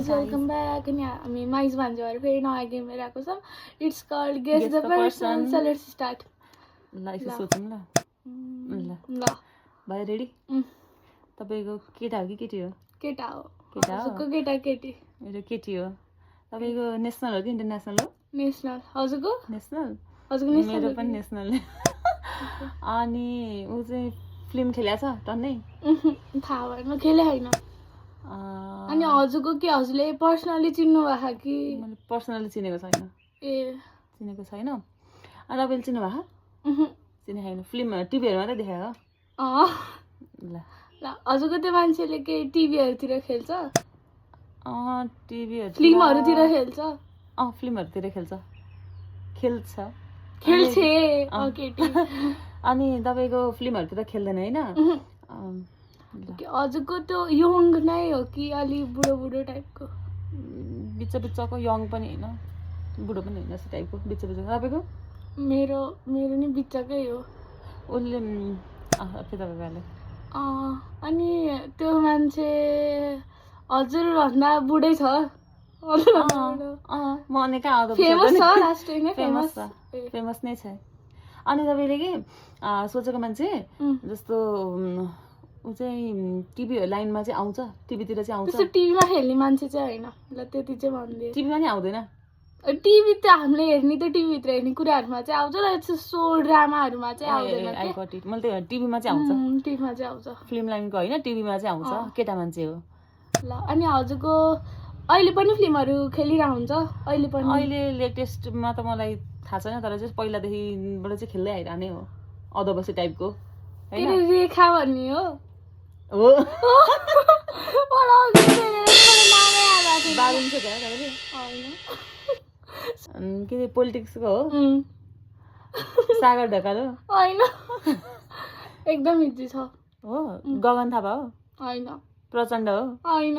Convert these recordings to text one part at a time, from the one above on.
guys welcome back अनि हामी mine's भान्जाहरू फेरि नयाँ गेम लिएर आएको छौँ it's called guess the person so let's start ल यसो सोचौँ ल ल भयो रेडी तपाईँको केटा हो कि केटी हो केटा हो केटा हो हजुरको केटा केटी मेरो केटी हो तपाईँको नेसनल हो कि इन्टरनेसनल हो नेसनल हजुरको नेसनल हजुरको नेसनल मेरो पनि नेसनल अनि ऊ चाहिँ फिल्म खेलेको छ टन्नै थाहा भएन खेले होइन अनि हजुरको के हजुरले पर्सनली चिन्नु भएको कि मैले पर्सनली चिनेको छैन ए चिनेको छैन अनि तपाईँले चिन्नु भएको चिनेको छैन फिल्म टिभीहरूमा मात्रै देखाएको ल ल हजुरको त्यो मान्छेले के टिभीहरूतिर खेल्छ टिभीहरू फिल्महरूतिर खेल्छ फिल्महरूतिर खेल्छ खेल्छे केटी अनि तपाईँको फिल्महरूतिर खेल्दैन होइन हजुरको त्यो यङ नै हो कि अलि बुढो बुढो टाइपको बिचको यङ पनि होइन बुढो पनि होइन यस्तो टाइपको बिचको तपाईँको मेरो नि बिचकै हो उसले तपाईँले अनि त्यो मान्छे हजुरभन्दा बुढै छ म अनि कहाँ आउँदा फेमस छ लास्टै नै फेमस नै छ अनि तपाईँले के सोचेको मान्छे जस्तो ऊ चाहिँ टिभी लाइनमा चाहिँ आउँछ टिभीतिर चाहिँ आउँछ त्यस्तो टिभीमा खेल्ने मान्छे चाहिँ होइन ल त्यति चाहिँ भनिदिए टिभीमा नि आउँदैन टिभी त हामीले हेर्ने त टिभीभित्र हेर्ने कुराहरूमा चाहिँ आउँछ र सो ड्रामाहरूमा चाहिँ आउँदैन मैले त टिभीमा चाहिँ आउँछ टिभीमा चाहिँ आउँछ फिल्म लाइनको होइन टिभीमा चाहिँ आउँछ केटा मान्छे हो ल अनि हजुरको अहिले पनि फिल्महरू खेलिरहेको हुन्छ अहिले लेटेस्टमा त मलाई थाहा छैन तर चाहिँ पहिलादेखिबाट चाहिँ खेल्दै आइरहने हो अदबसी टाइपको रेखा भन्ने हो के पोलिटिक्सको हो सागर ढकाल हो होइन एकदम इजी छ हो गगन थापा हो होइन प्रचण्ड हो होइन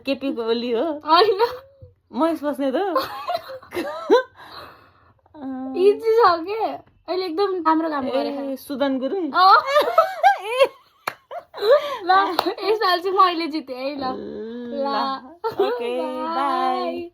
केपी ओली हो होइन महेश बस्नेत हो इजी छ के अहिले एकदम राम्रो काम गरेको सुदन गुरुङ ल यसपालि चाहिँ मैले जितेँ है ल ओके बाई